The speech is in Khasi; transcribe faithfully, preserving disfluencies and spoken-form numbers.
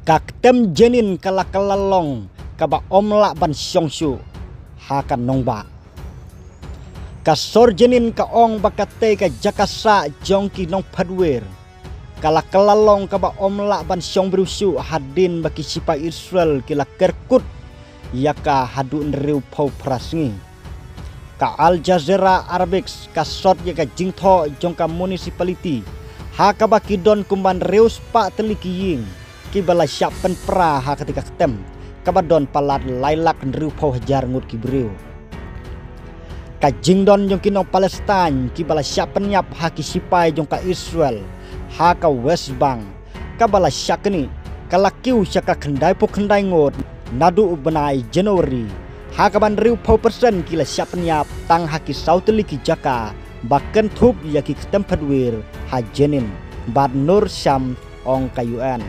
Ka ktem Jenin ka la kylla long kaba ym lah ban shong shuh ha ka nongbah. Ka sor Jenin ka ong ba katei ka jaka sah jong ki nongphetwir ka la kylla long kaba ym lah ban shong briew shuh hadien ba ki shipai Israel ki la kerkut ïa ka haduh hynriew phew phra sngi. Ka Al Jazeera Arabic ka sot ïa ka jingthoh jong ka municipality ha kaba ki don kumba hynriew spah tylli ki ïing kiba la shah pynpra ha katei ka ktem kaba don palat lai lak hynriew phew hajar ngut ki briew. Ka jingdon jong ki nong Palestine kiba la shah pynïap ha ki shipai jong ka Israel ha ka West Bank kaba la shah knieh ka la kiew sha ka khyndai phew khyndai ngut naduh u bnai January, ha kaba hynriew phew percent ki la shah pynïap tang ha ki saw tylli ki jaka ba kynthup ïa ki ktem phetwir ha Jenin bad Nur Shams, ong ka U N.